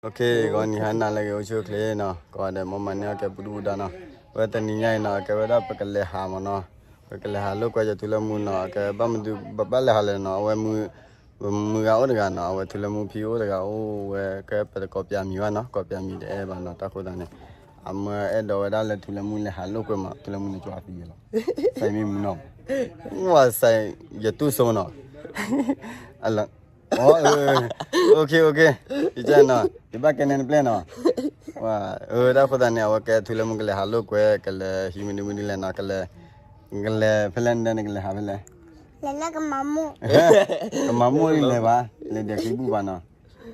ဂီၤနံၤဟါနၤလၢအဂ့ၤ အိၣ်ဆူၣ်အိၣ်ချ့နီၤ, ကိးဂၤဒဲး မ်မၤန့ၢ်အီၣ်ကဲပူၤဒူၣ်ပူၤဒါနီၤ, အဝဲတနံၤညါအံၤနီၤ ကဲဝဲဒၣ်ပကလဲၤဟးမၢ်နီၤ, ပကလဲၤဟးလိာ်ကွဲ ယထူလၢမူနီၤ, ကဲဘၣ်မနုၤပဘၣ်လဲၤဟးလဲၣ်နီၤ, အဝဲမုၢ်ဂၤအိၣ်တဂၤနီၤ, အဝဲထူလၢမူဖံအိၣ်တဂၤအိၣ်ဝဲ ကဲပတကိးပၠးမံၤဘၣ်နီၤ, ကိးပၠးမံၤတအဲၣ်ဘၣ်နီၤ, တၢ်ဃိသတးန့ၣ် အမၢအဲၣ်ဒိးဝဲဒၣ်လၢထူလၢမူလဲၤဟးလိာ်ကွဲမး, ထူလၢမူန့ၣ်ကၠီသံယဲလီၤ, စဲမ့ၢ်မူနီၤ, ဝဲစဲ ယတူၢ်စိနီၤ အလ OK OK, ယကနီၤ ယဘၣ်ကဲနဲနပျဲၢ်နီၤ, တၢ်ဃိသတးန့ၣ် အဝဲကဲထူလၢမူကလဲၤဟးလိာ်ကွဲ ကလဲၤဟံးမနုၤမနုၤလဲၣ်နီၤ, ကလဲၤ ကလဲၤဖဲလဲၣ်နဒဲန့ၣ် ကလဲၤဟးဖဲလဲၣ်, လဲၤလၢကမၤမိၢ်, ကမၤမိၢ်န့ၣ်လဲၤဘၣ်, လဲၤဒဲးဃံဘူၣ်ဘၣ်နီၤ,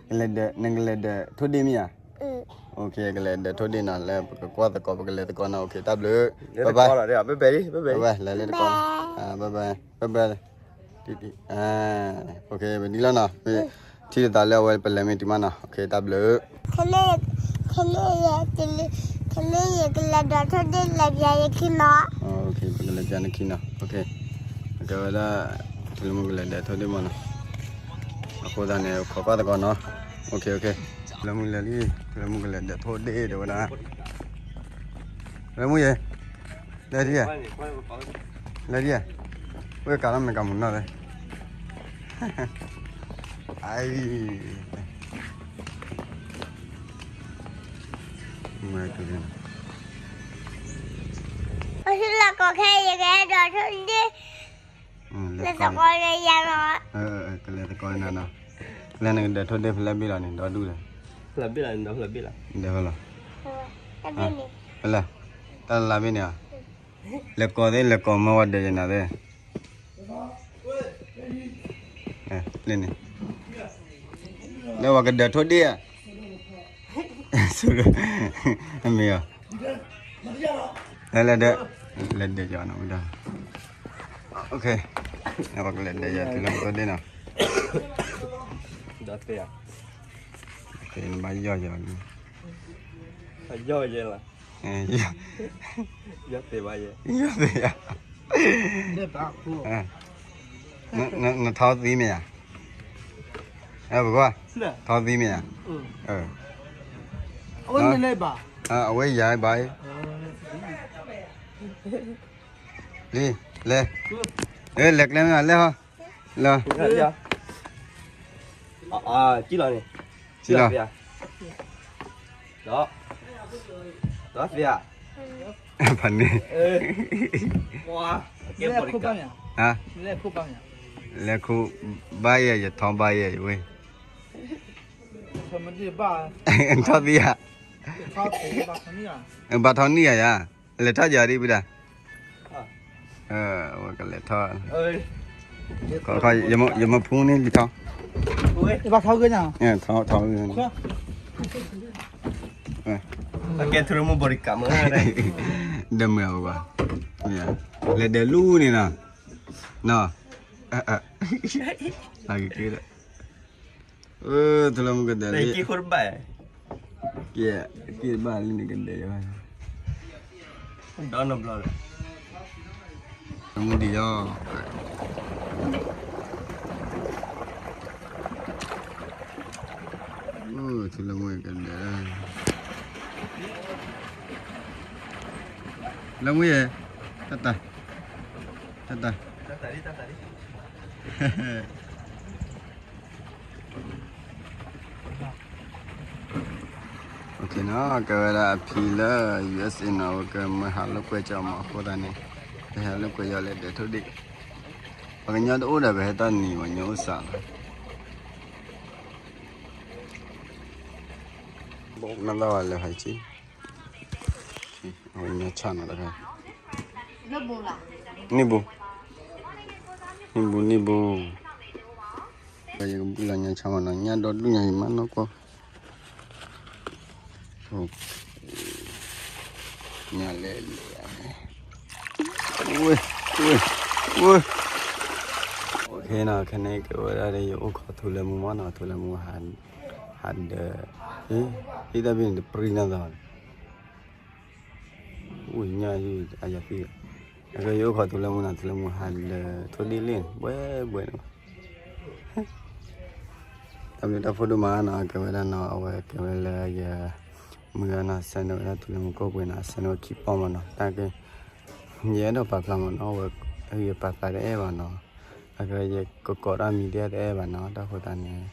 ကလဲၤဒဲး နကလဲၤဒဲးထိၣ်ဒ့ၣ်မ့ၢ်ဧါ, OK ကလဲၤဒဲးထိၣ်ဒ့ၣ်နီၤ, လၢပကကွၢ်သကိး ပကလဲၤသကိးနီၤ, OK တၢ်ဘျုး, bye bye, bye bye, လဲၤလၢသကိး, bye bye, bye bye, OK ပဒ်လီၤနီၤ, ထံၣ်လိာ်သးလၢအဝဲပလဲၤမ့ၢ်တုၤမးနီၤ, OK တၢ်ဘျုး, ခဲန့ၣ်ယကလဲၤဒဲးထိၣ်ဒ့ၣ်လဲၤပၠးယခံနီၤ, ပကလဲၤပၠးနခံနီၤ, ကဲဝဲဒၣ် ထူလၢမူကလဲၤဒဲးထိၣ်ဒ့ၣ်မးနီၤ, အဃိသတးန့ၣ် ခိးကွၢ်သကိးနီၤ, OK OK, ထူလၢမူလဲၤလံ, ထူလၢမူကလဲၤဒဲးထိၣ်ဒ့ၣ်တဲဝဲဒၣ်, ထူလၢမူယဲ, လဲၤဒ်ယဲ, လဲၤဒ်ယဲ, ဝဲကးလီၤမ့ၢ်ကးမုၢ်နီၢ်သ့, အအံၤ မၤတုၤလံနီၤ, အဟံၣ်လၢကီၢ်ခဲအံၤ ယကအဲၣ်ဒိးထိၣ်ဒ့ၣ်, လဲၤသကိးလၢယၤလီၤ, ကလဲၤသကိးနၤနီၤ, လဲၤနကဒဲးထိၣ်ဒ့ၣ်ဖဲလဲၣ်ဘ့ၣ်လီၤန့ၣ် ဒီဒူၣ်ဒီး, ဖဲလဲၣ်, ဖဲလဲၣ်, တၢ်လၢဘ့ၣ်န့ၣ်, လဲၤကိးသ့ လဲၤကိးမၢဝဲဒၢးယနၤသ့ လၢန့ၣ်, လၢဝဲကဒဲးထိၣ်ဒ့ၣ်ဧါ, မ့ၢ်ဧါ, လဲၤလဲၤဒၢး, လဲၤဒၢးယၤနီၤ, လဲၤလဲၤဒၢးယၤ ထူလၢမူထိၣ်ဒ့ၣ်နီၤ, နဘၣ်ယီၢ်ယၤ, ယီၢ်သ့ယၤ, နထီသံမ့ၢ်ဧါ, ပကွၢ်, ထီသံမ့ၢ်ဧါ, အဝဲယၤဘၣ်, လံ, လဲၤ, လဲၤကျဲမ့ၢ်လဲၤဟီ, လၢ, လီၤ, ဖးန့ၣ်, လဲၤခိၣ်ဘါယဲၢ် ယထီဘါယဲၢ်ယဝဲ, ထီသံဧါ, ဘၣ်ထီနံၣ်ဧါယၤ, လဲၤထီၣ်ယၤဒ်ပဒၣ်, ဝဲကလဲၤထီၣ်, ယမ့ၢ်ဖူန့ၣ်လံထီ, ထီ, ထီ, ဒၢမုၢ်အဘၣ်, လဲၤဒၢးလူန့ၣ်နီၤ, နီၤ, ထူလၢမူကဒဲးလံ, က့ၤဘၣ်လံန့ၣ်ကဒဲး, မူဒံးလီၤ, ထူလၢမူကဒဲး, လၢမူယဲၢ်, တၢ်တၢ်, တၢ်တၢ် နီၤ, ကဲဝဲဒၣ်အဖံလၢ ယူၢ်အ့ၣ်အ့ၣ် နီၤ, အဝဲကမၢဟးလိာ်ကွဲကၠီမး အဃိသတးန့ၣ် ပဟဲလိာ်ကွဲယီၤလဲၤဒဲးထိၣ်ဒ့ၣ်, ပှၤကညီတအိၣ်ဒီး ပဟဲတၢ်နံၤ ပှၤကညီအိၣ်စးလီၤ, မ့ၢ်ဘၣ်ဝဲလဲၤဟးဆံ အဝဲညါဆၣ်နီၤတခါ, နံၣ်ဘူး, နံၣ်ဘူး, နံၣ်ဘူး, ယကဘူၣ်လီၤညါဆၣ်မးနီၤ, ညၣ်ဒီဒူၣ်ညါအံၤမးနီၢ်ကီၢ်, ညါလဲၣ်လဲၣ်, ဝဲ, ဝဲ, ဝဲ, ခဲန့ၣ် ခဲန့ၣ်ကဲဝဲဒၣ်ဒီး ယအိၣ်ခိးထူလၢမူမးနီၤ, ထူလၢမူဟး, ဟးဒၢး, ဟ့ၣ်တၢ်ဘ့ၣ်န့ၣ်တပြံၢ်နီၢ်သး အိၣ်ညါအယၤသံ, အကဲယအိၣ်ခိးထူလၢမူနီၤ, ထူလၢမူဟးဒၢးထိၣ်ဒ့ၣ်လံန့ၣ် ဘှဲဘှဲန့ၣ်, တၢ်ဘျုးတၢ်ဖှိၣ်ဒိၣ်မးနီၤ, အကဲဝဲဒၣ်နီၤ, အဝဲကဲဝဲလၢယ မုၢ်ဂၤနီၤ, ဆဲးန့ၢ်ဝဲဒၣ်ထူလၢမူကိၣ်ပှ့ၤနီၤ, ဆဲးန့ၢ်ဝဲခံပီၢ်မးနီၤ, တၢ်က ယအဲၣ်ဒိးပာ်ဖျါမးနီၤ, အဝဲယပာ်ဖျါတအဲၣ်ဘၣ်နီၤ, အကဲဝဲယကကိးတၢ်မံၤဒ်တအဲၣ်ဘၣ်နီၤ, တၢ်ဃိသတးန့ၣ်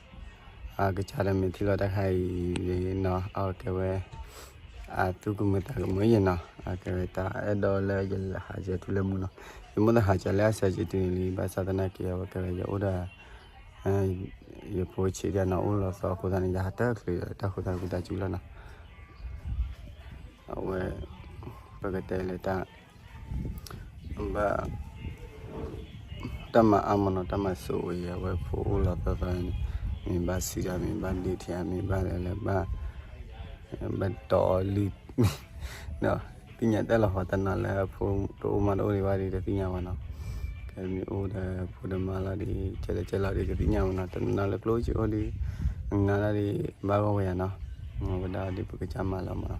အကစၢ်ဒီးမ့ၢ်ထံၣ်လီၤတၢ်ခါအံၤနီၤ, အဝဲကဲဝဲ အသူၣ်ကမုာ်သးကမုာ်ယဲနီၤ, အကဲဝဲတၢ်အဲၣ်ဒိးလၢယလဲၤဟးကဲထူလၢမူနီၤ, ယမိၣ်သးဟးကဲလၢအစၢၤက့ၤတုၤန့ၣ်လံ, ဘၣ်ဆၣ်သနာ်က့ အဝဲကဲဝဲယအိၣ်ဒီး ယဖိဆံးဒ်နီၤ, အိၣ်လီၤသီအဃိသတးန့ၣ် ယဟးတချုးဒီး တၢ်ဃိသတး ဝံသးစူၤလီၤနီၤ, အဝဲ ပကတဲလၢတၢ် ဘၣ် တၢ်မၤအါမးနီၤ, တၢ်မၤဆိၣ်ဂ့ၤ အဝဲဖိအိၣ်လီၤသီသီန့ၣ်, မ့ၢ်ဘၣ်ဆံးတၢ်, မ့ၢ်ဘၣ်ဒ့ထံ, မ့ၢ်ဘၣ်လဲၤလဲၤဘၣ် ဘၣ်တီအီၤလံ, ဒီးသ့ၣ်ညါတၢ်လီၤ, ပှၤတနီၤလၢအဖိတအိၣ်မးတအိၣ်ဒံးဘၣ်ဒီး တသ့ၣ်ညါဘၣ်နီၤ, ကဲမ့ၢ်အိၣ်ဒီးဖိဒီးမါလီၤဒီး ကဲလၢကဲလီၤဒီး တသ့ၣ်ညါဘၣ်နီၤ, တနီၤလၢကျိၣ်စ့အိၣ်ဒီး အငါလီၤဒီး ဘၣ်ဂီၢ်ဝဲယၤနီၤ, ဝဲဒၣ်ဒီးပကစၢ်မၤလီၤမးနီၤ,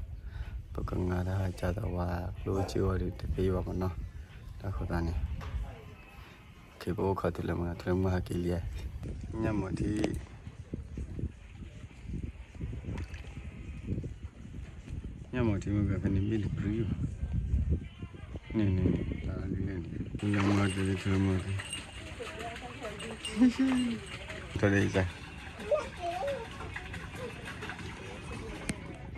ပကငါတၢ်ကၢ်သးဝးကျိၣ်စ့အိၣ်ဒီး တသ့ဘၣ်မးနီၤ, တၢ်ဃိသတးန့ၣ် ပအိၣ်ခိးထူလၢမူ, ထူလၢမူဟးက့ၤလံ, ညၣ်မီၤထံ, ညၣ်မီၤထံမ့ၢ်ဂ့ၤဖဲန့ၣ်ဘ့ၣ်တပျုၤ, န့ၣ်န့ၣ်န့ၣ်, ထူလၢမူဟးက့ၤလံ, ထူလၢမူဟဲက့ၤ, ထီၣ်ဒ်အံၤ, အဲ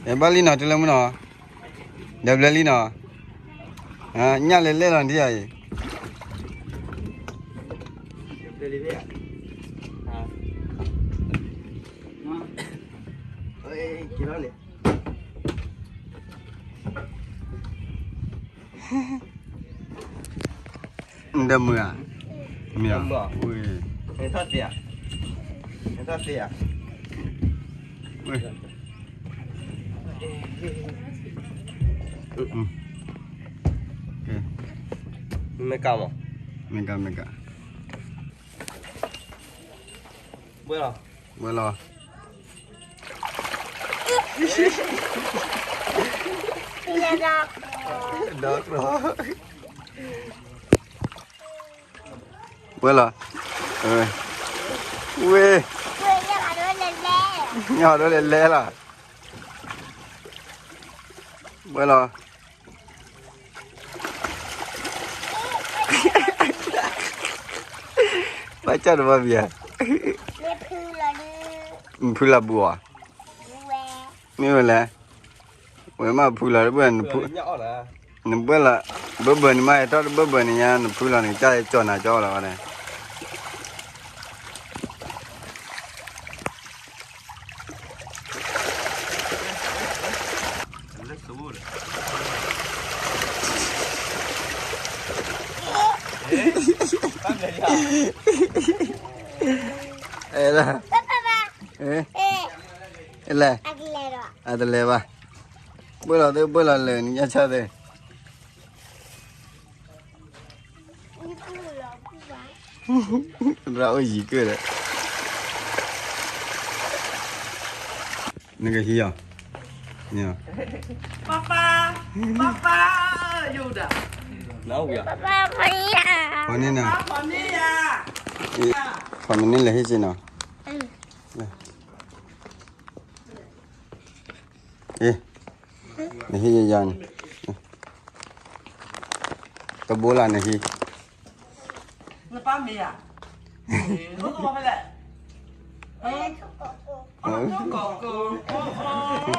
ဘၣ်လံနီၤ ထူလၢမူနီၤ, ဒီးဘျၢလံနီၤ, ညၣ်လဲၤလဲၣ်လီၤနထံၣ်အံၤ, နဒီးမုာ်ဧါ, မ့ၢ်ဧါ, ဝ့ၢ်, ဝ့ၢ်, မ့ၢ်ကါမး, မ့ၢ်ကါ မ့ၢ်ကါ, ဝဲလီၤ, ဝဲလီၤ, ဒီး ဝဲလီၤ, ဝ့ၢ်, ညၣ်ဟီၣ်ဒိၣ်လဲၤလဲၤလီၤ, ဝဲလီၤ, ဘၣ်ကၢ်တဘၣ်ဘံၤဧါ, ဖုလၢ်ဘူၣ်ဧါ, မ့ၢ်ဝဲလဲၣ်, ဝဲမ့ၢ်ဖုလၢ်တဘၣ်, နဘၣ်လၢ, ဘၢဘၢန့ၣ်မ့ၢ်ဟဲထီၣ်တဘၢဘၢန့ၣ်ညါ နဖုလီၤန့ၣ် ကၢ်ကၠီၣ်နၤကၠီလီၤဝဲန့ၣ် အဲလၢ, အဲလၢ, အတလဲၤဘၣ်, ဘၣ်လီၤသ့ၣ်ဘၣ်လီၤလၢာ်နညါဆၣ်သ့ၣ်, ရအိၣ်ယံၤကၢၢ်ဒီး, နကဟံးအီၤ, ပၢ်ပၢ်, ပၢ်ပၢ်, ယိၤဒၣ်, ဖီန့ၢ်နၤ, ဖီန့ၢ်လဲၤဟံးက့ၤနီၤ, အ့ၣ်, နဟံးယယၤန့ၣ်, တဘိလၢနဟံး, နပၢ်မ့ၢ်ဧါ, အ့ၣ်, ဖီန့ၢ်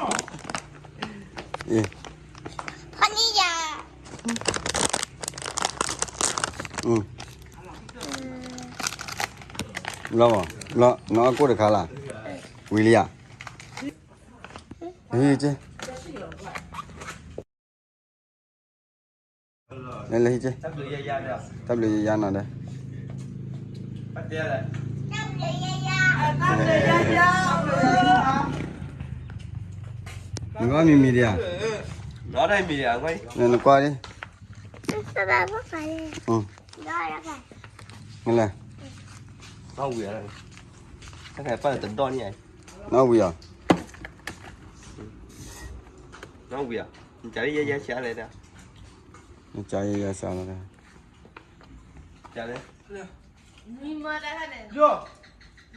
ယၤ, လီၤ, လီၤ, နအီၣ်ကိၣ်တခါလၢ်, ဝံၤလံဧါ, ဟံးက့ၤ လဲၤလဲၤဟံးက့ၤ, တၢ်ဘျုးယယၤနီၤဒီး, နကွၢ်မံၤမံၤဒံးဧါ, နကွၢ်ဒံး, လဲၤ, နီၣ်ဝံၤဧါ, နီၣ်ဝံၤဧါ, နကယယဆါလဲၣ်, နကယယဆါလဲၣ်, ယ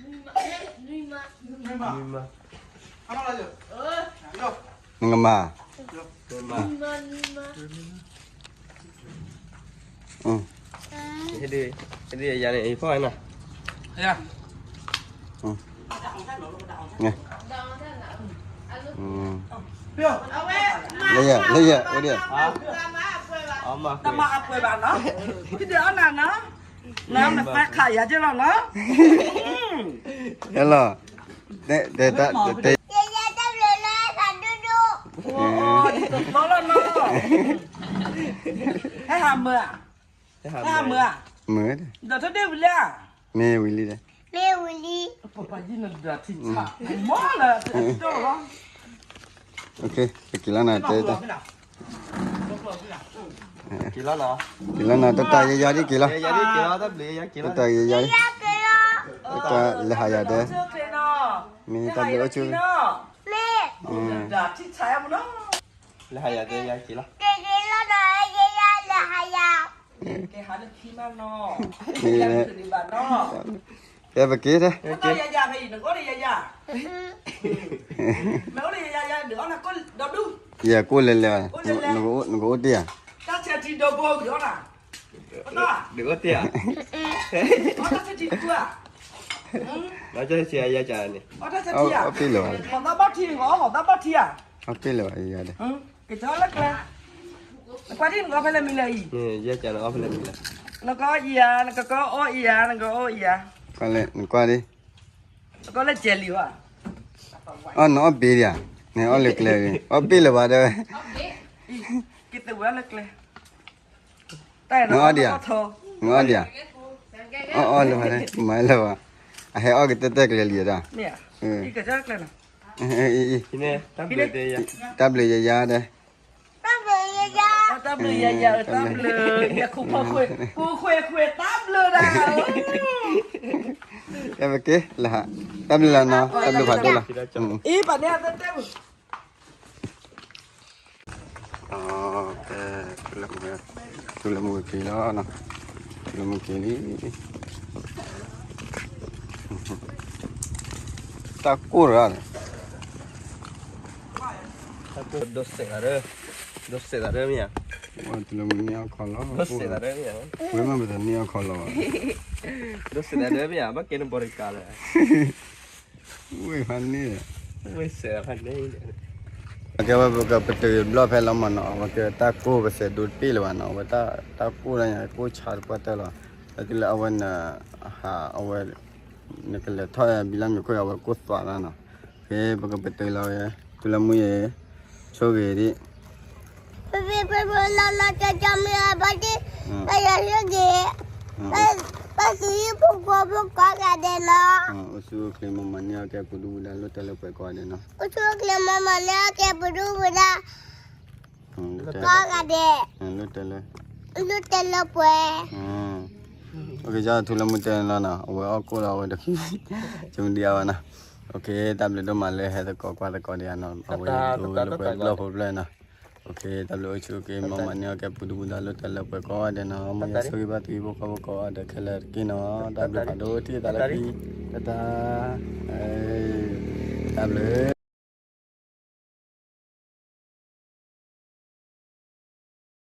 နကမၤ, လၢယၤ လၢယၤ အိၣ်ဒံး, တမၤအပှဲၤဘၣ်နီၤ, ဖံဒုးအီၣ်နၤနီၤ, နမၤသးခးယၤက့လီၤနီၤ, ဟဲလီၤ, တဲ, တဲ, တဲ, ယယဲတၢ်ဘျုးလၢသးဒူဒူ, တသီလီၤနီၤ, ဟဲဟးမုာ်ဧါ, ဟဲဟးမုာ်ဧါ, မုာ်, ဒီးထီၣ်ဒ့ၣ်ဝံၤလံဧါ, မ့ၢ်ဝံၤလံ, မ့ၢ်ဝံၤလံ, ပပာ်ယံၤနဒၢထံဆး, မ့ၢ်လၢတၢ်လီၤ ပက့ၤလီၤနၤတဲ, က့ၤလီၤနၤ, က့ၤလီၤနၤ, တၢ်တၢ်ယယီဒ်က့ၤလီၤ, တၢ်တၢ်ယယီဒ်, တၢ်လဲၤဟးယၤဒဲး, မ့ၢ်တၢ်ဘျုးအိၣ်ဆူၣ်, မ့ၢ်, လဲၤဟးယၤဒဲးယၤက့ၤလီၤ, က့ၤလီၤဒီးယယီလဲၤဟးယၤ, ကဲပက့ၤတဲ, ယကိၣ်လဲၤလဲၤ, နကအိၣ်တ့ၢ်ဧါ, ဒုးအိၣ်တ့ၢ်ဧါ, အီၣ်တ့ၢ်လၢၤဘၣ်, အီၣ်တ့ၢ်လၢၤဘၣ်ယၤဒီး, နကွၢ်ဒ်, နကအီၣ်အံၤဧါ, နကအီၣ်အံၤဧါ, နကအီၣ်အံၤဧါ, နကအီၣ်လၢကဲလံဧါ, နအီၣ်လၢကျဲ, အီၣ်ပ့ၢ်လၢၤဘၣ်တဲဝဲ, က့ၤသဝဲလၢကျဲ နအီၣ်ဒံးဧါ, နအီၣ်ဒံးဧါ, အီၣ်အီၣ်လၢၤဘၣ်, မၤလၢၤဘၣ်, အဟဲအီၣ်ကတၢၢ်တၢၢ်ကျဲလံဧါ, တၢ်ဘျုးယယါဒီး, တၢ်ဘျုးယယါ, တၢ်ဘျုးယယါ, တၢ်ဘျုးဒၣ်, တၢ်ဘျုးလီၤနီၤ, တၢ်ဘျုးဖးဒိၣ်လီၤ, အံၤပန့ၣ်တဲ ထူလၢမူက့ၤလီၤ, ထူလၢမူက့ၤလံ, တၢ်ကိၢ်ရၣ်, ဒိးစဲးသးဒၢ, ဒိးစဲးသးဒၢမ့ၢ်ဧါ, ထူလၢမူန့ၢ်အီၣ်ခီလီၤ, ဒိးစဲးသးဒၢမ့ၢ်ဧါ, ဝဲမ့ၢ်ပတန့ၢ်အီၣ်ခီလီၤဘၣ်, ဒိးစဲးသးဒၢမ့ၢ်ဧါ, ဘၣ်ကဲနဘီတကးလၢ ဝ့ၢ်ဖးန့ၣ်, ဝ့ၢ်စဲးဖးန့ၣ်, အကဲဝဲပကပတုာ်ဘျီၣ်ဖဲလီၤမးနီၤ, အဝဲကဲတၢ်ကိၢ်ပစဲးဒိးတ့ၢ်လၢၤဘၣ်နီၤ, အဝဲတၢ်ကိၢ်ဒၣ်ညါကိၢ်ဆါတပှၢ်တၢၢ်လီၤ, လၢတုၤလၢအဝဲန, ဟးအဝဲ, နကလဲၤထီၣ်ဘံလၢမ့ၢ်ခိၣ်အဝဲကိၢ်သွးလီၤနီၤ, ဖဲပကပတုာ်လီၤဝဲ, ထူလၢမူယဲ, ဆိၣ်ဂ့ၤဒံး ပပလီၤလီၤကၠီမ့ၢ်အဘၣ်ဒံး, ပယီၤဆိၣ်ဂ့ၤ, ပသုးဖိကွၢ်ဖိကိးဂၤဒဲးနီၤ, အိၣ်ဆူၣ်အိၣ်ချ့မၤမၤန့ၢ်အီၣ်ကဲပူၤဒူပူၤဒါလိၣ်တဲလၢပှဲၤကိးဂၤဒဲးနီၤ, အိၣ်ဆူၣ်အိၣ်ချ့မၤမၤန့ၢ်အီၣ်ကဲပူၤဒူပူၤဒါ, ကိးဂၤဒဲး, လိၣ်တဲလၢ, လိၣ်တဲလၢပှဲၤ အကစၢ်ထူလၢမူတဲလီၤနီၤ, အဝဲအီၣ်ကိၢ်လီၤအဝဲတခံ, ကမဒံအဝဲနီၤ, တၢ်ဘျုးဒိၣ်မးလၢဟဲသကိးကွၢ်သကိးဒံးနီၤ, အဝဲဒိလၢပှဲၤဘျီၣ်ဖိဘျီၣ်နီၤ, တၢ်ဘျုးအိၣ်ဆူၣ်အိၣ်ချ့ မၤမၤန့ၢ်အီၣ်ကဲပူၤဒူပူၤဒါလိၣ်တဲလၢပှဲၤကိးဂၤဒဲးနီၤ, မ်ယွၤဆိၣ်ဂ့ၤဘၣ်သုဖိဃီဖိကိးဂၤဒဲးခဲလၢာ်တက့ၢ်နီၤ, တၢ်ဘျုးဖးဒိၣ်ထံၣ်သးလၢခံ, တၢ်, တၢ်ဘျုး